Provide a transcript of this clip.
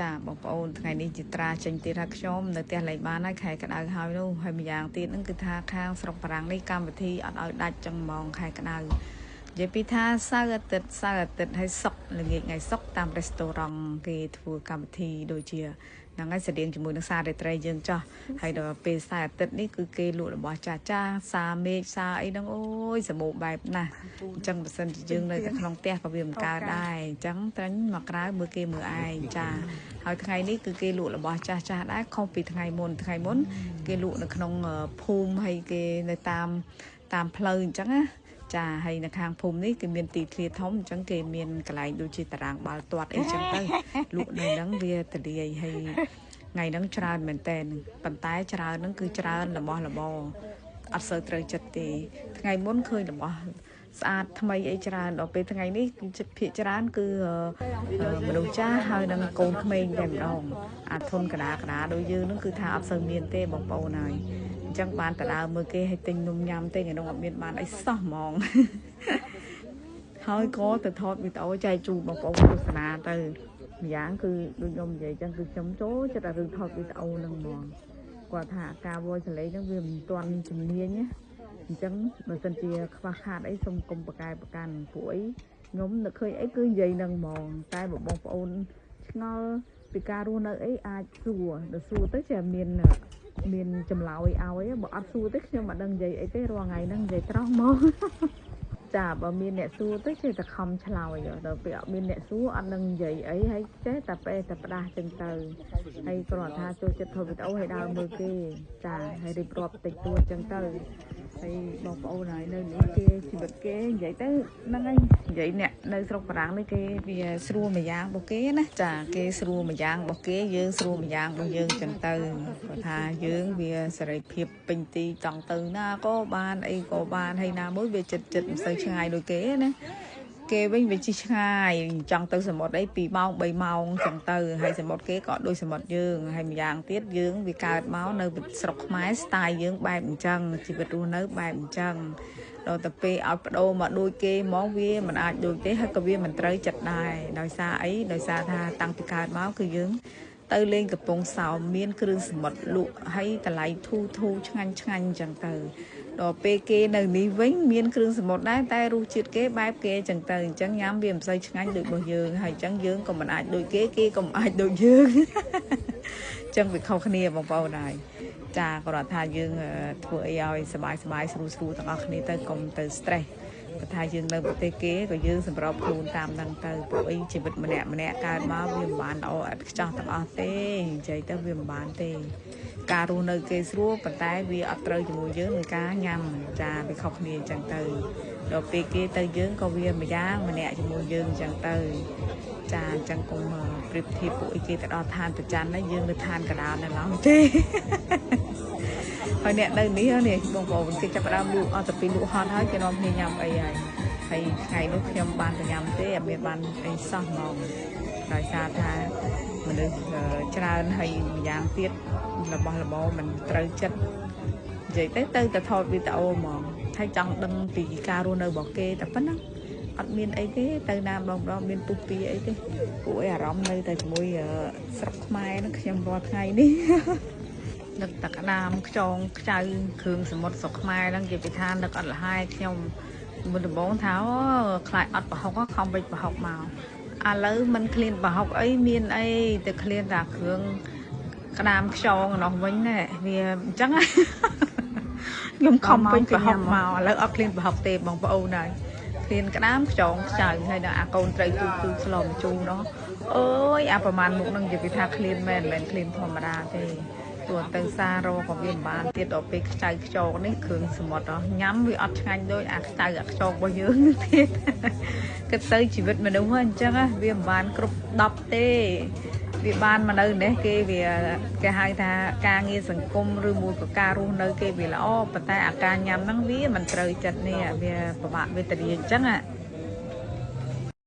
ចាបងប្អូនថ្ងៃនេះជាត្រាចេញទៀតថាខ្ញុំនៅផ្ទះលែងបានហើយខែក្តៅហើយនោះហើយម្យ៉ាងទៀតហ្នឹងគឺថាខាងស្រុកបារាំងនេះកម្មវិធីអត់ឲ្យដាច់ចឹងហ្មងខែក្តៅនិយាយពីថាសៅរ៍អាទិត្យសៅរ៍អាទិត្យហើយសុក្រល្ងាចថ្ងៃសុក្រតាមរេស្តូរ៉ង់គេធ្វើកម្មវិធីដូចជាហ្នឹងហើយស្តៀងជាមួយនឹងសាររាត្រីយើងចោះហើយដល់ពេលសៅរ៍អាទិត្យនេះគឺគេលក់របស់ចាស់ចាស់សាមេឃសាអីហ្នឹងអូយសម្បូរបែបណាស់អញ្ចឹងបើសិនជាយើងនៅតែក្នុងផ្ទះក៏វាមិនកើតដែរអញ្ចឹងត្រាញ់មកក្រៅមើលគេមើលឯងចាហើយថ្ងៃនេះគឺគេលក់របស់ចាស់ចាស់ដែរខុសពីថ្ងៃមុនថ្ងៃមុនគេលក់នៅក្នុងភូមិហើយគេនៅតាមផ្លូវអញ្ចឹងណាចាហើយនៅខាងភូមិនេះគេមានទីធ្លាធំអញ្ចឹងគេមានកន្លែងដូចជាតារាងបាល់ទាត់អីចឹងទៅលក់នៅហ្នឹងវាទលាយហើយថ្ងៃហ្នឹងច្រើនមែនតែនប៉ុន្តែច្រើនហ្នឹងគឺច្រើនរបស់របរអត់សូវត្រូវចិត្តទេថ្ងៃមុនឃើញរបស់ស្អាតថ្មីអីច្រើនដល់ពេលថ្ងៃនេះគឺភាគច្រើនគឺមនុស្សចាស់ហើយនឹងកូនក្មេងតែម្ដងអាធនកដាកដាដូចយើងហ្នឹងគឺថាអត់សូវមានទេបងប្អូនហើយអញ្ចឹងបានតដើមមើលគេឲ្យទិញនំញ៉ាំទេថ្ងៃនោះអត់មានបានអីសោះហ្មងហើយក៏ទៅថតវីដេអូចែកជូនបងប្អូនទស្សនាទៅម្យ៉ាងគឺដូចខ្ញុំនិយាយចឹងគឺខ្ញុំចូលចិត្តតែរឿងថតវីដេអូហ្នឹងហ្មងគាត់ថាការវយសលេងហ្នឹងវាមិនទាន់ជំនាញណាអញ្ចឹងបើសិនជាខ្វះខាតអីសូមកុំប្រកែប្រកាន់ពួកអីខ្ញុំនឹកឃើញអីគឺនិយាយហ្នឹងហ្មងតែបើបងប្អូនឆ្ងល់ពីការរស់នៅអីអាចសួរដល់សួរទៅចេះមានចម្លើយឲ្យបើអត់សួរទេខ្ញុំមិនដឹងនិយាយអីទេរាល់ថ្ងៃហ្នឹងនិយាយត្រង់ហ្មងចាបើមានអ្នកសួរទៅចេះតែខំឆ្លើយដល់ពេលអត់មានអ្នកសួរអត់នឹងនិយាយអីហើយចេះតែប៉េះតែផ្ដាស់ចឹងទៅហើយគ្រាន់ថាចូលចិត្តធ្វើវីដេអូឲ្យដើរមើលគេចាហើយរៀបរាប់តិចតួចចឹងទៅហើយបងប្អូនហើយនៅនេះគេជីវិតគេនិយាយទៅហ្នឹងហើយនិយាយអ្នកនៅស្រុកបារាំងនេះគេវាស្រួលមួយយ៉ាងរបស់គេណាចាគេស្រួលមួយយ៉ាងរបស់គេយើងស្រួលមួយយ៉ាងរបស់យើងចឹងទៅគាត់ថាយើងវាសេរីភាពពេញទីចង់ទៅណាក៏បានអីក៏បានហើយណាមួយវាចិត្តចិត្តមិនសូវឆ្ងាយដូចគេណាគេវិញវាជិះឆ្ងាយចង់ទៅសមុទ្រអី2ម៉ោង3ម៉ោងចឹងទៅហើយសមុទ្រគេក៏ដូចសមុទ្រយើងហើយម្យ៉ាងទៀតយើងវាកើតមកនៅស្រុកខ្មែរស្ទាយយើងបែបអញ្ចឹងជីវិតរស់នៅបែបអញ្ចឹងដល់ទៅពេលឲ្យបដូរមកដូចគេហ្មងវាមិនអាចដូចទេហើយក៏វាមិនត្រូវចិត្តដែរដោយសារអីដោយសារថាតាំងពីកើតមកគឺយើងទៅលេងកំពង់សោមមានគ្រឿងសមុទ្រលក់ហើយតម្លៃធូរធូរឆ្ងាញ់ឆ្ងាញ់អញ្ចឹងទៅដល់ពេលគេនៅនេះវិញមានគ្រឿងសមុទ្រដែរតែរសជាតិគេបែបគេអញ្ចឹងទៅអញ្ចឹងញ៉ាំវាមិនសូវឆ្ងាញ់ដូចរបស់យើងហើយអញ្ចឹងយើងក៏មិនអាចដូចគេគេក៏មិនអាចដូចយើងអញ្ចឹងវាខុសគ្នាបងប្អូនហើយចាគ្រាន់ថាយើងធ្វើអីឲ្យសប្បាយសប្បាយស្រួលស្រួលទាំងអស់គ្នាទៅកុំទៅ stress បើថាយើងនៅប្រទេសគេក៏យើងសម្របខ្លួនតាមហ្នឹងទៅពួកអីជីវិតម្នាក់ម្នាក់កើតមកវាមិនបានល្អឥតខ្ចោះទាំងអស់ទេនិយាយទៅវាមិនបានទេការរស់នៅគេស្រួលប៉ុន្តែវាអត់ត្រូវជាមួយយើងនឹងការញ៉ាំចាវាខុសគ្នាអញ្ចឹងទៅដល់ពេលគេទៅយើងក៏វាម្យ៉ាងម្នាក់ជាមួយយើងអញ្ចឹងទៅចាអញ្ចឹងកុំប្រៀបធៀបពួកអីគេទៅដល់ឋានប្រច័នណាយើងនៅឋានកណ្ដាលនៅឡើយទេហើយអ្នកនៅនេះនេះបងប្អូនគេចាប់ផ្ដើមលក់អត់ទៅពីលក់ហត់ហើយគេនាំគ្នាញ៉ាំអីហើយហើយថ្ងៃនោះខ្ញុំបានទៅញ៉ាំទេអត់មានបានអីសោះហ្មងដោយសារថាមនុស្សច្រើនហើយម្យ៉ាងទៀតរបស់របរមិនត្រូវចិត្តនិយាយទៅទៅតែថតវីដេអូហ្មងហើយចង់ដឹងពីការរស់នៅរបស់គេតែប៉ុណ្ណឹងអត់មានអីទេទៅណាម្ដងម្ដងមានពុះពីអីទេពួកឯអារម្មណ៍នៅតែជាមួយស្រុកខ្មែរហ្នឹងខ្ញុំរាល់ថ្ងៃនេះនឹកតែក្តាមខ្យងខ្ចៅគ្រឿងសមុទ្រស្រុកខ្មែរហ្នឹងនិយាយពីថានឹកអត់លហើយខ្ញុំមុនដំបូងថាខ្លាចអត់ប្រហុកខំវិចប្រហុកមកឥឡូវមិនឃ្លានប្រហុកអីមានអីទៅឃ្លានតែគ្រឿងក្តាមខ្យងនោះវិញណែវាអញ្ចឹងខ្ញុំខំពេញប្រហុកមកឥឡូវអត់ឃ្លានប្រហុកទេបងប្អូនហើយឃ្លានក្តាមខ្យងខ្ចៅហើយដល់អាកូនត្រីទូទូស្លមជូរនោះអើយអាប្រហែលមុខនឹងនិយាយពីថាឃ្លានមែនមិនមែនឃ្លានធម្មតាទេទោះទៅសារក៏វាមិនបានទៀតដល់ពេលខ្ចៅខ្ចោកនេះគ្រឿងសមុទ្រញ៉ាំវាអត់ឆ្ងាញ់ដូចអាខ្ចៅអាខ្ចោករបស់យើងទៀតគិតទៅជីវិតមនុស្សអញ្ចឹងវាមិនបានគ្រប់10ទេវាបានមកនៅនេះគេវាគេហៅថាការងារសង្គមឬមួយក៏ការរស់នៅគេវាល្អប៉ុន្តែអាការញ៉ាំហ្នឹងវាមិនត្រូវចិត្តនេះវាពិបាកវេទនាអញ្ចឹង